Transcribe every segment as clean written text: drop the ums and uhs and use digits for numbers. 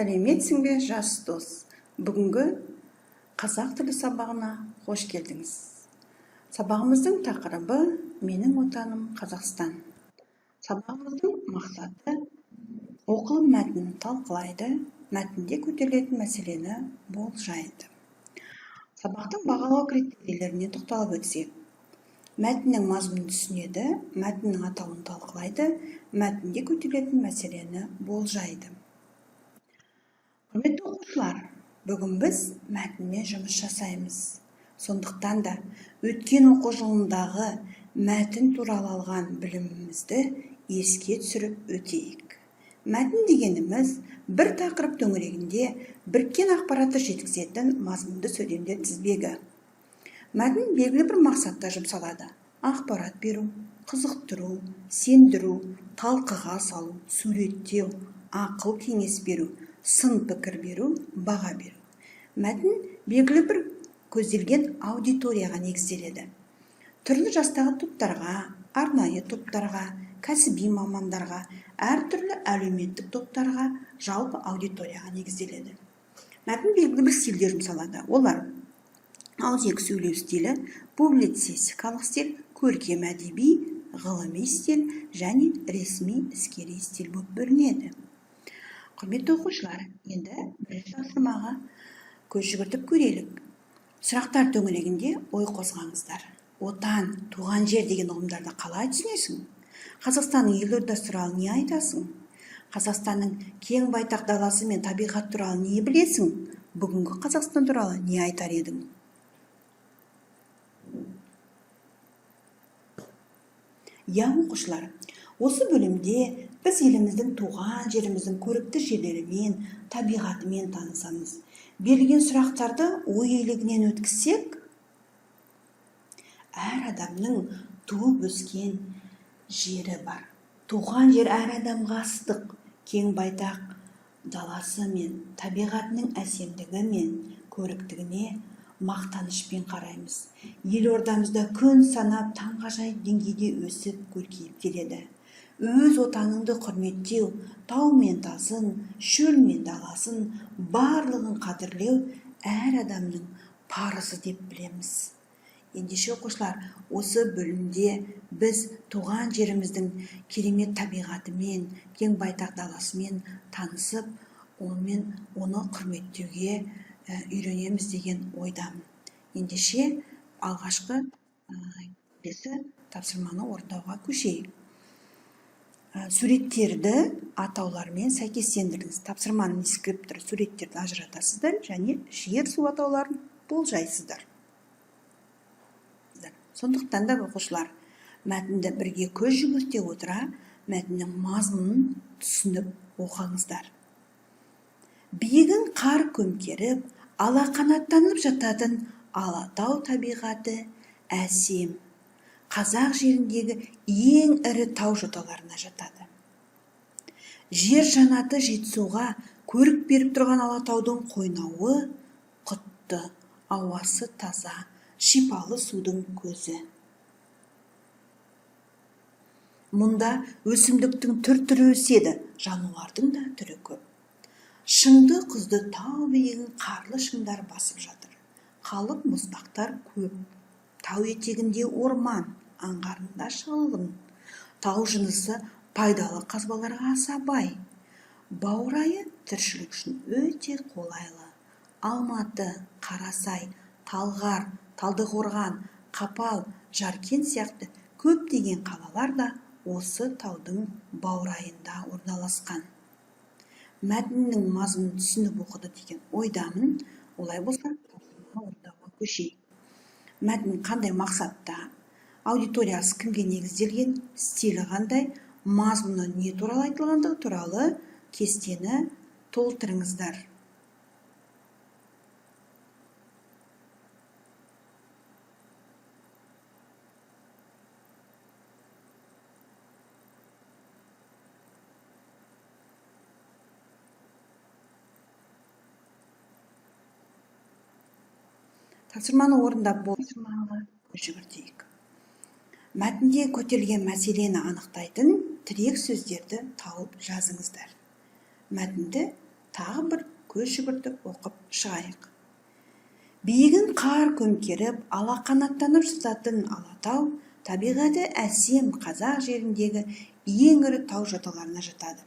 Сәлеметсің бе, жас дос! Бүгінгі қазақ тілі сабағына қош келдіңіз. Сабағымыздың тақырыбы «Менің отаным Қазақстан». Сабағымыздың мақсаты: оқылым мәтінін талқылайды, мәтінде көтерілетін мәселені болжайды. Сабақтың бағалау критерийлеріне тоқталып өтсек: мәтіннің мазмұнын түсінеді, мәтіннің атауын талқылайды, мәтінде көтерілетін мәселені болжайды. Құрметті оқушылар, бүгін біз мәтінмен жұмыс жасаймыз. Сондықтан да өткен оқу жылындағы мәтін туралы алған білімімізді еске түсіріп өтейік. Мәтін дегеніміз – бір тақырып төңірегінде біріккен ақпаратты жеткізетін мазмұнды сөйлемдер тізбегі. Мәтін белгілі бір мақсатта жұмсалады: ақпарат беру, қызықтыру, сендіру, талқыға салу, суреттеу, ақыл кеңес беру, сын пікір беру, баға беру. Мәтін белгілі бір көзделген аудиторияға негізделеді: түрлі жастағы топтарға, арнайы топтарға, кәсіби мамандарға, әртүрлі әлеуметтік топтарға, жалпы аудиторияға негізделеді. Мәтін белгілі бір стильде жұмсалады. Олар: ауызекі сөйлеу стилі, публицистикалық стиль, көркем әдеби, ғылыми стиль және ресми іскери стиль болып бөлінеді. Құрметті оқушылар, енді бірінші тапсырмаға көз жүгіртіп көрелік. Сұрақтар төңірегінде ой қозғаңыздар. Отан, туған жер деген ұғымдарды қалай түсінесің? Қазақстанның елордасы туралы не айтасың? Қазақстанның кең байтақ даласы мен табиғаты туралы не білесің? Бүгінгі Қазақстан туралы не айтар едің? Иә, оқушылар, осы бөлімде біз еліміздің, туған жеріміздің көрікті жерлерімен, табиғатымен танысамыз. Берілген сұрақтарды ой елегінен өткізсек, әр адамның туып өскен жері бар. Туған жер әр адамға ыстық. Кең байтақ даласы мен табиғатының әсемдігі мен көріктігіне мақтанышпен қараймыз. Елордамызда күн санап таңғажайып деңгейде өсіп, көркейіп келеді. Өз отаныңды құрметтеу, тау мен тасын, шөл мен даласын, барлығын қадірлеу әр адамның парызы деп білеміз. Ендеше, оқушылар, осы бөлімде біз туған жеріміздің керемет табиғатымен, кең байтақ даласымен танысып, онымен оны құрметтеуге үйренеміз деген ойдамын. Ендеше, алғашқы келесі тапсырманы орындауға көшейік. Суреттерді атаулармен сәйкестендіріңіз. Тапсырманың дескрипторы: суреттерді ажыратасыздар және жер су атауларын болжайсыздар. Сондықтан да, оқушылар, мәтінді бірге көз жүгірте отыра, мәтіннің мазмұнын түсініп оқыңыздар. Биігін қар көмкеріп, алақанаттанып жататын Алатау табиғаты әсем, қазақ жеріндегі ең ірі тау жоталарына жатады. Жер жаннаты Жетісуға көрік беріп тұрған Алатаудың қойнауы құтты, ауасы таза, шипалы судың көзі. Мұнда өсімдіктің түр түрі өседі, жануардың да түрі көп. Шыңды құзды тау биігін қарлы шыңдар басып жатыр. Қалың мұздақтар көп. Тау етегінде орман, аңғарында шалғын. Тау жынысы пайдалы қазбаларға аса бай. Баурайы тіршілік үшін өте қолайлы. Алматы, Қарасай, Талғар, Талдықорған, Қапал, Жаркент сияқты көптеген қалалар да осы таудың баурайында орналасқан. Мәтіннің мазмұнын түсініп оқыды деген ойдамын. Олай болса, тапсырманы орындауға көшейік. Мәтін қандай мақсатта, аудиториясы кімге негізделген, стилі қандай, мазмұны не туралы айтылғандығы туралы кестені толтырыңыздар. Тапсырманы орындап болып, тапсырмаға көз жүгіртейік. Мәтінде көтерілген мәселені анықтайтын тірек сөздерді тауып жазыңыздар. Мәтінді Тағы бір көз жүгіртіп оқып шығайық. Биігін қар көмкеріп, алақанаттанып жататын Алатау табиғаты әсем қазақ жеріндегі ең ірі тау жоталарына жатады.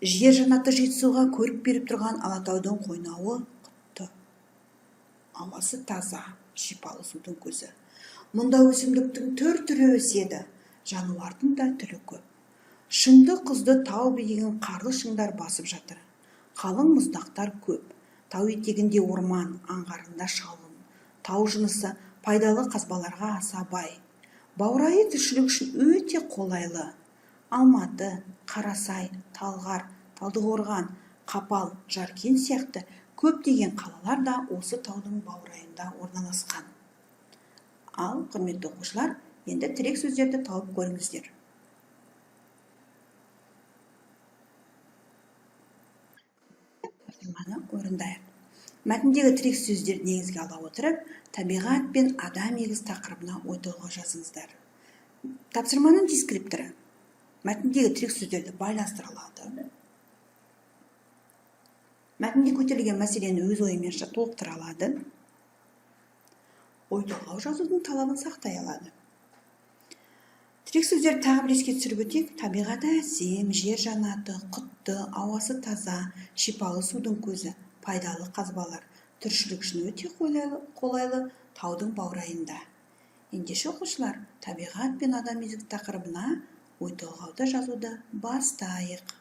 Жер жаннаты Жетісуға көрік беріп тұрған Алатаудың қойнауы құтты. Ауасы таза, шипалы судың көзі. Мұнда өсімдіктің түр-түрі өседі, жануардың да түрі көп. Шыңды құзды тау биігін қарлы шыңдар басып жатыр. Қалың мұздақтар көп. Тау етегінде орман, аңғарында шалғын. Тау жынысы пайдалы қазбаларға аса бай. Баурайы тіршілік үшін өте қолайлы. Алматы, Қарасай, Талғар, Талдықорған, Қапал, Жаркент сияқты көптеген қалалар да осы таудың баурайында орналасқан. Ал, құрметті оқушылар, енді тірек сөздерді тауып көріңіздер. Тапсырманы орындайық. Мәтіндегі тірек сөздерді негізге ала отырып, табиғат пен адам егіз тақырыбына ой-толғау жазыңыздар. Тапсырманың дескрипторы мәтіндегі тірек сөздерді байланыстыра алады. Мәтінде көтерілген мәселені өз ойымен толықтыра алады. Ой-толғау жазудың талабын сақтай алады. Тірек сөздерді тағы бір еске түсіріп өтейік. Табиғаты әсем, жер жаннаты, құтты, ауасы таза, шипалы судың көзі, пайдалы қазбалар, тіршілік үшін өте қолайлы таудың баурайында. Ендеше оқушылар, табиғат пен адам егіздігі тақырыбына ой-толғауды жазуды бастайық.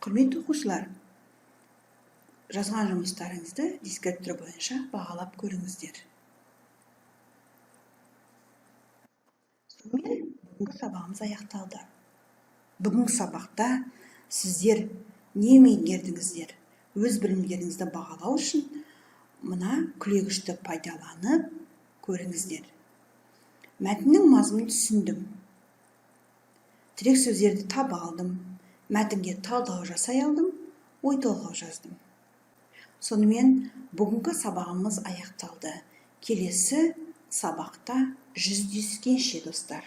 Құрметті оқушылар, жазған жұмыстарыңызды дескриптор бойынша бағалап көріңіздер. Сонымен бүгінгі сабағымыз аяқталды. Бүгінгі сабақта сіздер не меңгердіңіздер? Өз білімдеріңізді бағалау үшін мына күлегішті пайдаланып көріңіздер. Мәтіннің мазмұнын түсіндім. Тірек сөздерді таба алдым. Мәтінге талдау жасай алдым, ой-толғау жаздым. Сонымен бүгінгі сабағымыз аяқталды. Келесі сабақта жүздескенше, достар.